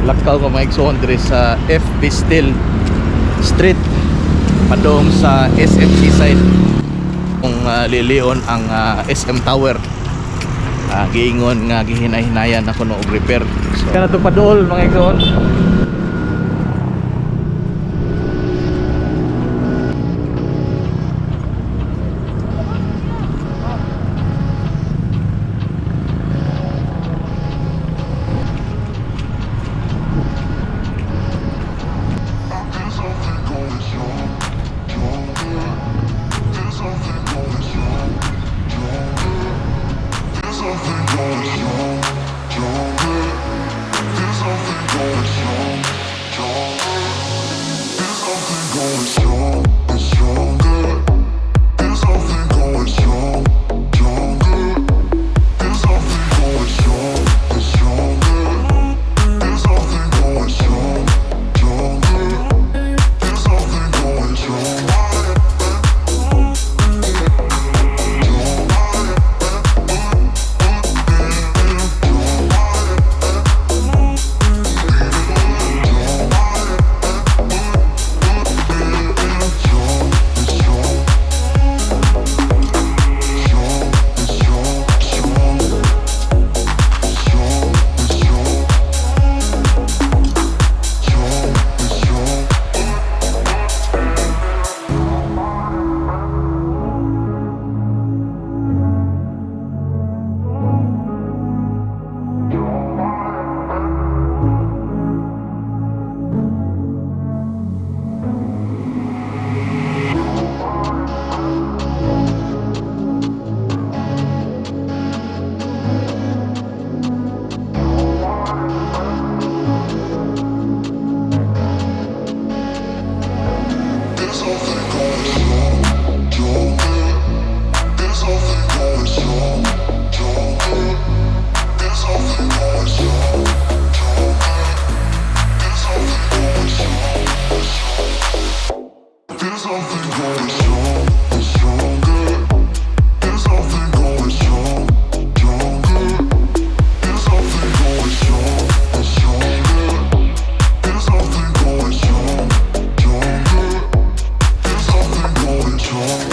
Lakaw ko, mga igsoon, diri sa FB Steel Street padung sa SM Seaside kung lilion ang SM Tower. Giingon nga gihinay-hinayan ako no og repair, so kana to paduol, mga igsoon. There's something going strong, stronger. There's something going strong, stronger. There's something going strong, stronger. There's something going strong, stronger. There's something going strong, and stronger. There's something going strong, stronger. There's something going strong, and stronger. There's something going strong, stronger. There's something going strong. Strong and strong. Strong and strong, strong. Strong and strong. Strong and strong. There's something going strong, stronger. There's something going strong, stronger. There's something going strong, stronger. There's something going strong, strong. There's something going strong, stronger. There's something going strong, stronger. There's something going strong, stronger. There's something going strong, stronger. There's something going strong.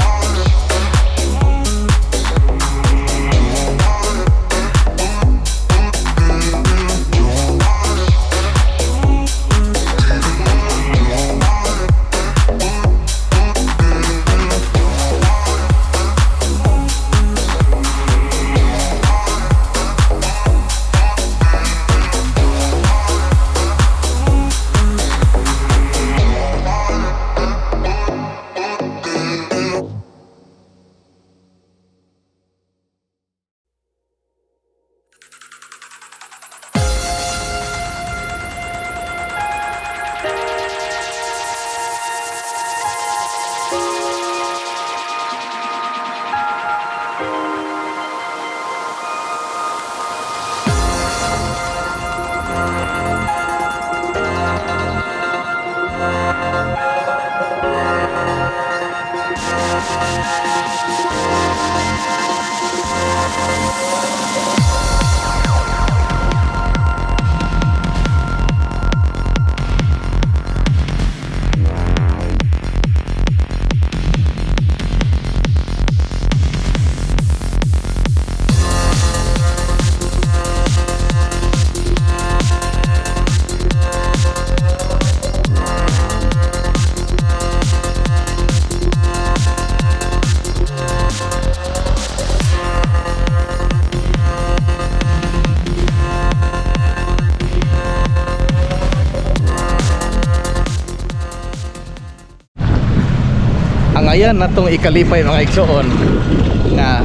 Ang ayan natong ikalipay, mga igsoon, nga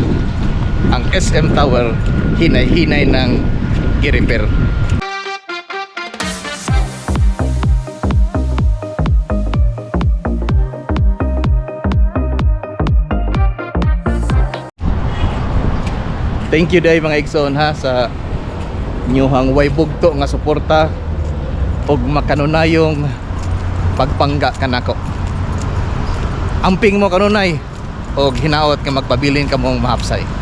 ang SM Tower hinay-hinay ng gi-repair. Thank you day, mga igsoon, ha, sa inyuhang way bugto nga suporta ug makanunayong pagpangga kanako. Amping mo kanunay og hinaot nga magpabilin kamong mahapsay.